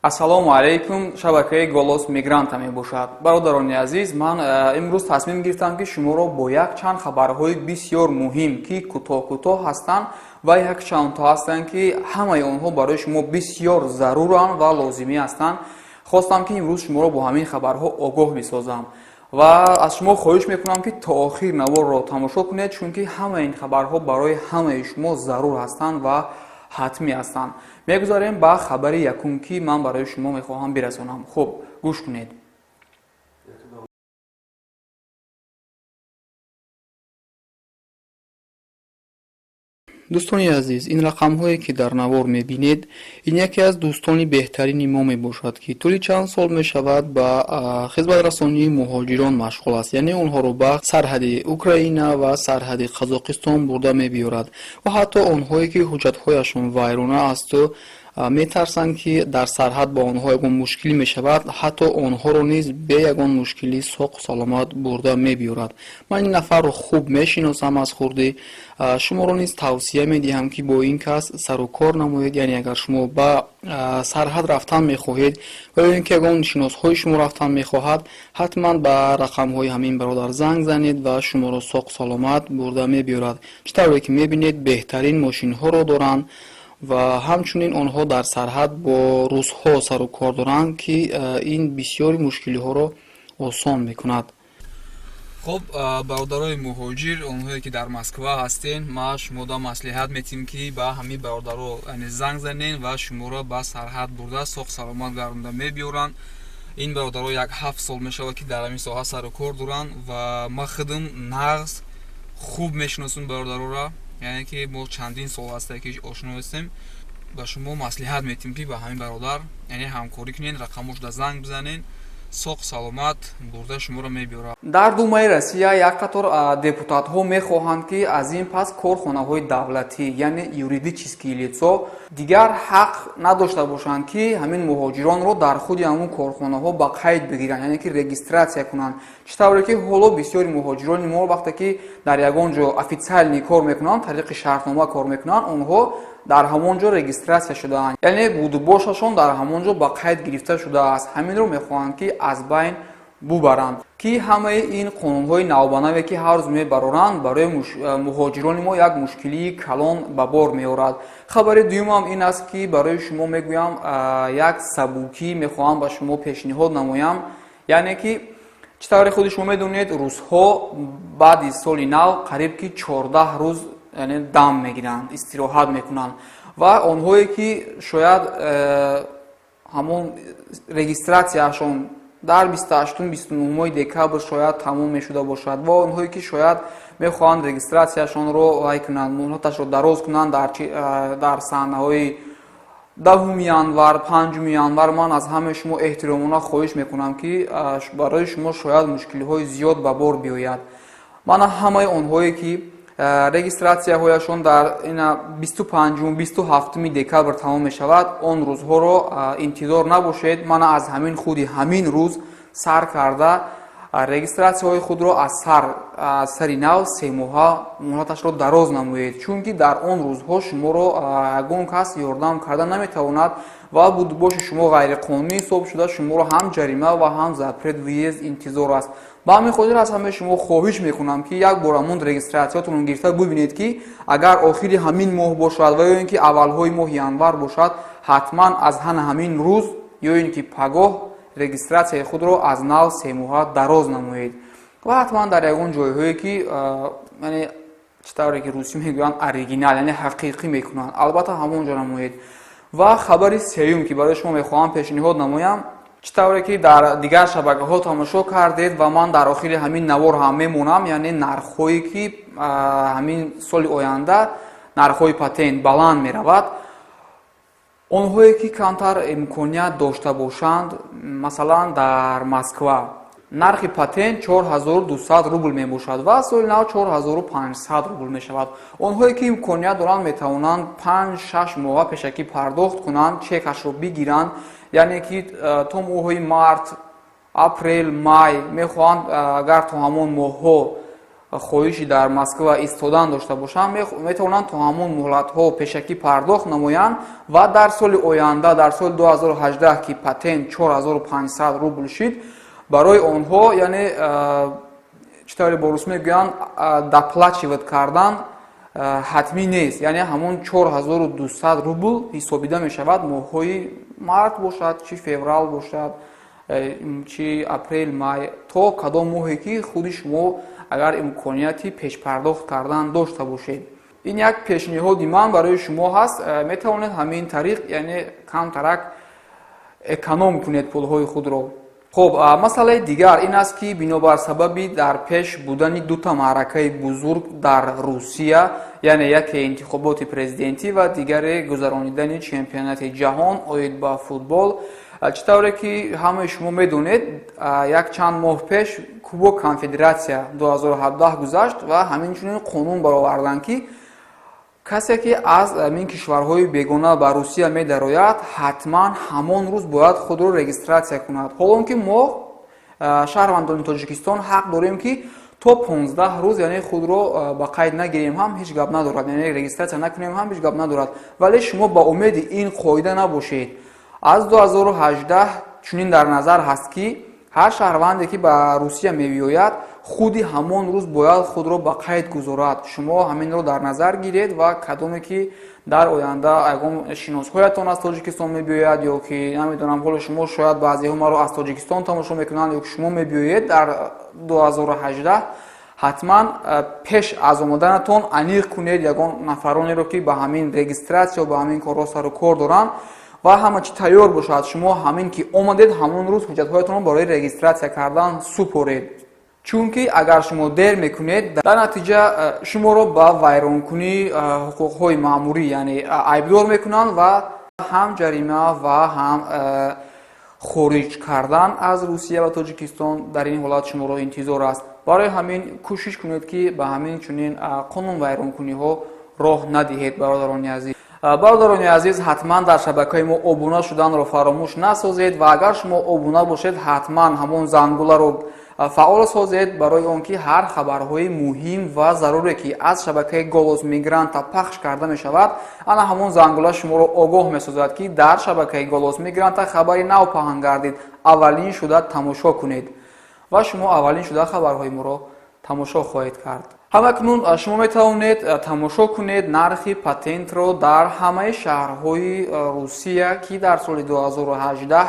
Ассалому алайкум, шабакаи «Голос мигранта» мебошад. Бародарони азиз, ман имрӯз тасмим гирифтам, ки шуморо бо якчанд хабарҳои бисёр муҳим, ки кӯтоҳ кӯтоҳ ҳастанд ва якчандто ҳастанд, ки ҳамаи онҳо барои шумо бисёр заруранд ва лозимӣ ҳастанд, хостам, ки имрӯз шуморо бо ҳамин хабарҳо огоҳ бисозам ва аз шумо хоҳиш мекунам, ки то охир наворро тамошо кунед, чунки ҳамаи ин хабарҳо барои ҳамаи шумо зарур ҳастанд ва ҳатмӣ ҳастанд. Мегузарем ба хабари якум, ки ман барои шумо мехоҳам бирасонам. Хуб, гӯш кунед. Дӯстони азиз, ин рақамҳое, ки дар навор мебинед, ин яке аз дӯстони беҳтарини мо мебошад, ки тӯли чанд сол мешавад, ба хизматрасонии муҳоҷирон машғул аст, яъне онҳоро ба сарҳади Украина ва сарҳади Қазоқистон бурда мебиёрад ва ҳатто онҳое, ки ҳуҷҷатҳояшон вайрона асту метарсанд, ки дар сарҳад бо онҳо ягон мушкилӣ мешавад, ҳатто онҳоро низ бе ягон мушкилӣ соқу саломат бурда мебиёрад. Ман ин нафарро хуб мешиносам аз хурдӣ. Шуморо низ тавсия медиҳам, ки бо ин кас сару кор намоед, яъне агар шумо ба сарҳад рафтан мехоҳед ва ё ин ки ягон шиносҳои шумо рафтан мехоҳад, ҳатман ба рақамҳои ҳамин бародар занг занед ва шуморо соқу саломат бурда мебиёрад. Чӣ тавре ки мебинед, беҳтарин мошинҳоро доранд ва ҳамчунин онҳо дар сарҳад бо русҳо сару кор доранд, ки ин бисёри мушкилиҳоро осон мекунад. Хуб, бародарои муҳоҷир, онҳое, ки дар Москва ҳастен, ма шумода маслиҳат метиҳем, ки ба ҳамин бародаро, яъне, занг занен ва шуморо ба сарҳад бурда, соқ саломат гардонда мебиёранд. Ин бародаро як 7 сол мешавад, ки дар ҳамин соҳа сару кор доранд ва ма худам нағз хуб мешиносам бародароро, яъне ки мо чандин сол ҳаста, ки ошно ҳастем. Ба шумо маслиҳат метиҳем, ки ба ҳамин бародар, яъне, ҳамкорӣ кунед, рақамошда занг бизанед, соқ саломат бурда шуморо мебиёрад. Дар Думаи Россия як қатор депутатҳо мехоҳанд, ки аз ин пас корхонаҳои давлатӣ, яъне юридические лицо, дигар ҳақ надошта бошанд, ки ҳамин муҳоҷиронро дар худи ҳамун корхонаҳо ба қайд бигиранд, яъне ки регистрация кунанд. Чӣ тавре ки ҳоло бисёри муҳоҷирони мо, вақте ки дар ягон ҷо официально кор мекунанд, тариқи шартнома кор мекунанд, онҳо дар ҳамон ҷо регистрация шудаанд, яъне будубошашон дар ҳамон ҷо ба қайд гирифта шудааст. Ҳаминро мехоҳанд, ки аз байн бубаранд, ки ҳамаи ин қонунҳои навбанаве, ки ҳар рӯз мебароранд, барои муҳоҷирони мо як мушкилии калон ба бор меорад. Хабари дуюмам ин аст, ки барои шумо мегӯям, як сабукӣ мехоҳам ба шумо пешниҳод намоям. Яъне ки чӣ тавре худи шумо медонед, рӯзҳо баъди соли нав қариб ки 14 рӯз, яъне, дам мегиранд, истироҳат мекунанд ва онҳое, ки шояд ҳамон регистрацияшон дар 28, 29 декабр шояд тамом мешуда бошад ва онҳое, ки шояд мехоҳанд регистрацияшонро вай кунанд, муҳлаташро дароз кунанд дар саҳнаҳои 10 январ, 5 январ, ман аз ҳамаи шумо эҳтиромона хоҳиш мекунам, ки барои шумо шояд мушкилиҳои зиёд ба бор биёяд. Мана, ҳамаи онҳое, ки регистрацияҳояшон дар ина 25, 27 декабр тамом мешавад, он рӯзҳоро интизор набошед. Мана, аз ҳамин худи ҳамин рӯз сар карда регистрацияҳои худро аз сари нав 3 моҳа муҳлаташро дароз намоед, чунки дар он рӯзҳо шуморо ягон кас ёрдам карда наметавонад ва будубоши шумо ғайриқонунӣ ҳисоб шуда, шуморо ҳам ҷарима ва ҳам запрет въезд интизор аст. Ба ҳамин хотир аз ҳамаи шумо хоҳиш мекунам, ки як бор ҳамон регистрацияатонро гирифта бибинед, ки агар охири ҳамин моҳ бошад ва ё ин ки аввалҳои моҳи январ бошад, ҳатман аз ҳана ҳамин рӯз ё ин ки пагоҳ регистрацияи худро аз нав 3 моҳа дароз намоед ва ҳатман дар ягон ҷойҳое, ки, яъне, чӣ тавре ки русӣ мегӯянд, оригинал, яъне ҳақиқӣ мекунанд, албатта ҳамон ҷо намоед. Ва хабари сеюм, ки барои шумо мехоҳам пешниҳод намоям, чӣ тавре ки дар дигар шабакаҳо тамошо кардед ва ман дар охири ҳамин навор ҳам мемонам, яъне нархҳое, ки ҳамин соли оянда нархҳои патент баланд меравад. Онҳое, ки камтар имконият дошта бошанд, масалан, дар Москва нархи патент 4200 рубл мебошад ва соли нав 4500 рубл мешавад. Онҳое, ки имконият доранд, метавонанд 5-6 моҳа пешакӣ пардохт кунанд, чекашро бигиранд, яъне ки то моҳҳои март, апрел, май мехоҳанд. Агар то ҳамон моҳҳо Хоҳиши дар Москва истодан дошта бошанд, метавонанд то ҳамон муҳлатҳо пешакӣ пардохт намоянд ва дар соли оянда, дар соли 2018, ки патент 4500 рубл шид, барои онҳо, яъне чӣ тавре бо рус мегӯянд, доплачивать кардан ҳатмӣ нест. Яъне ҳамон 4200 рубл ҳисобида мешавад, моҳҳои март бошад, чи феврал бошад, чи апрел, май, то кадом моҳе ки худи шумо агар имконияти пешпардохт кардан дошта бошед. Ин як пешниҳоди ман барои шумо ҳаст. Метавонед ҳамин тариқ, яъне камтарак эконом кунед пулҳои худро. Хуб, масъалаи дигар ин аст, ки бинобар сабаби дар пеш будани дута маъракаи бузург дар Русия, яъне яке интихоботи президентӣ ва дигаре гузаронидани чемпионати ҷаҳон оид ба футбол, чӣ тавре ки ҳамаи шумо медонед, як чанд моҳ пеш Кубок Конфедератсия 2017 гузашт ва ҳамин чунин қонун бароварданд, ки касе ки аз ин кишварҳои бегона ба Русия медарояд, ҳатман ҳамон рӯз бояд худро регистрация кунад. Ҳолон ки мо, шаҳрвандони Тоҷикистон, ҳақ дорем, ки то 15 рӯз, яъне худро ба қайд нагирем ҳам ҳеҷ гап надорад, яъне регистрация накунем ҳам ҳеҷ гап надорад. Вале шумо ба умеди ин қоида набошед. Аз 2018 чунин дар назар ҳаст, ки ҳар шаҳрванде ки ба Русия мебиёяд, худи ҳамон рӯз бояд худро ба қайд гузорад. Шумо ҳаминро дар назар гиред ва кадоме ки дар оянда ягон шиносҳоятон аз Тоҷикистон мебиёяд ё ки намедонам, ҳоло шумо шояд баъзеҳо маро аз Тоҷикистон тамошо мекунанд ё ки шумо мебиёед дар 2018, ҳатман пеш аз омаданатон аниқ кунед ягон нафаронеро, ки ба ҳамин регистрация, ба ҳамин корҳо сару кор доранд ва ҳама чӣ тайёр бошад. Шумо ҳамин ки омадед, ҳамон рӯз ҳуҷҷатҳоятонро барои регистрация кардан супоред, чунки агар шумо дер мекунед, дар натиҷа шуморо ба вайронкунии ҳуқуқҳои маъмурӣ, яъне айбдор мекунанд ва ҳам ҷарима ва ҳам хориҷ кардан аз Русия ва Тоҷикистон дар ин ҳолат шуморо интизор аст. Барои ҳамин кӯшиш кунед, ки ба ҳамин чунин қонунвайронкуниҳо роҳ надиҳед, бародарони азиз. Бародарони азиз, ҳатман дар шабакаи мо обуна шуданро фаромӯш насозед ва агар шумо обуна бошед, ҳатман ҳамон зангуларо фаъол созед, барои он ки ҳар хабарҳои муҳим ва заруре ки аз шабакаи «Голос мигранта» пахш карда мешавад, ана ҳамон зангула шуморо огоҳ месозад, ки дар шабакаи «Голос мигранта» хабари нав паҳн гардид, аввалин шуда тамошо кунед ва шумо аввалин шуда хабарҳои моро тамошо хоҳед кард. Ҳамакнун шумо метавонед тамошо кунед нархи патентро дар ҳамаи шаҳрҳои Русия, ки дар соли 2018,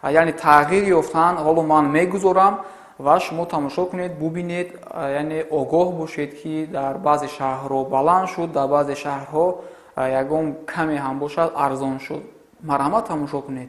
яъне тағйир ёфтанд. Ҳоло ман мегузорам ва шумо тамошо кунед, бубинед, яъне огоҳ бошед, ки дар баъзе шаҳрҳо баланд шуд, дар баъзе шаҳрҳо ягон каме ҳам бошад арзон шуд. Марҳамат, тамошо кунед.